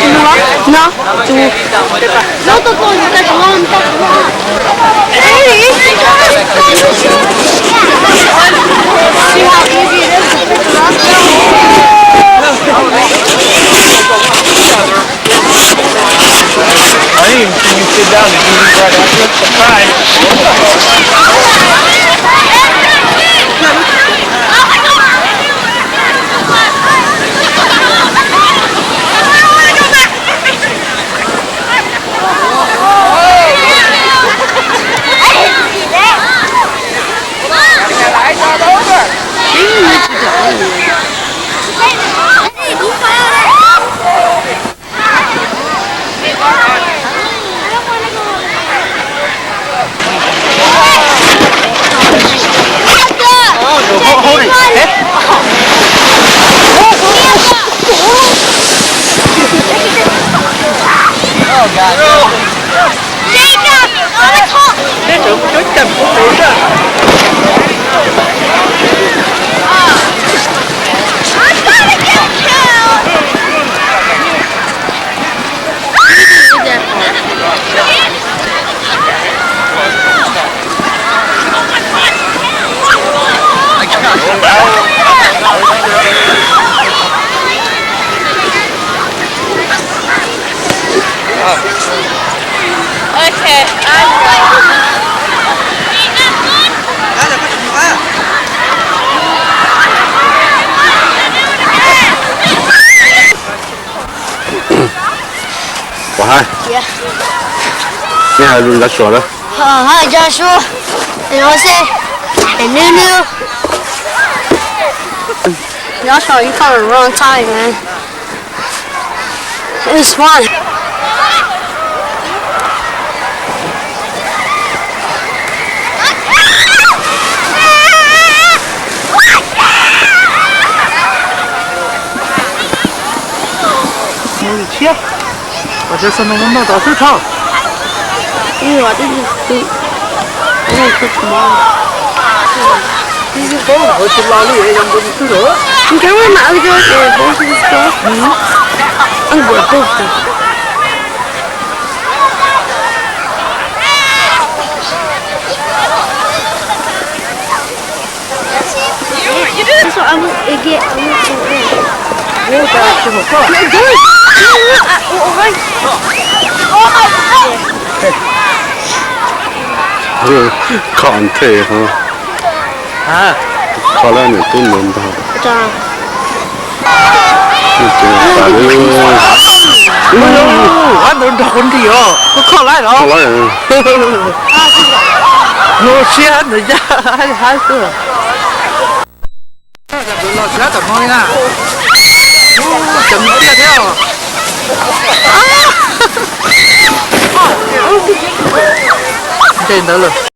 No, no, no, no, no, no. Hey, it's just, see how easy it is to pick them up? I didn't even see you sit down. Did you leave right after? Surprise. Okay, I'm ready. Ua hais, nej hais lus Nplog suav na. Hi, Joshua. And what's it? And Nunu. Joshua, you called the wrong time, man. It was fun. Mus li thiab, ua tsaug xwb, noj noj tau xwb thaum. Ua tsis los li, yog nkaus li xwb lawm. Can we my other girls and both of these girls? I'm going both of them. That's what I want to get. I want to get. Kho nthe ho. Kho lawm nws twb ntau ntau. Ab, ntawd nrog kuv nti os, kuv kho lawm los. Kho lawm. Mus siab ntawd yaj hab xwb. Los siab tom no li na. Cov me tiaj thiab os. Nce ntawd lawm.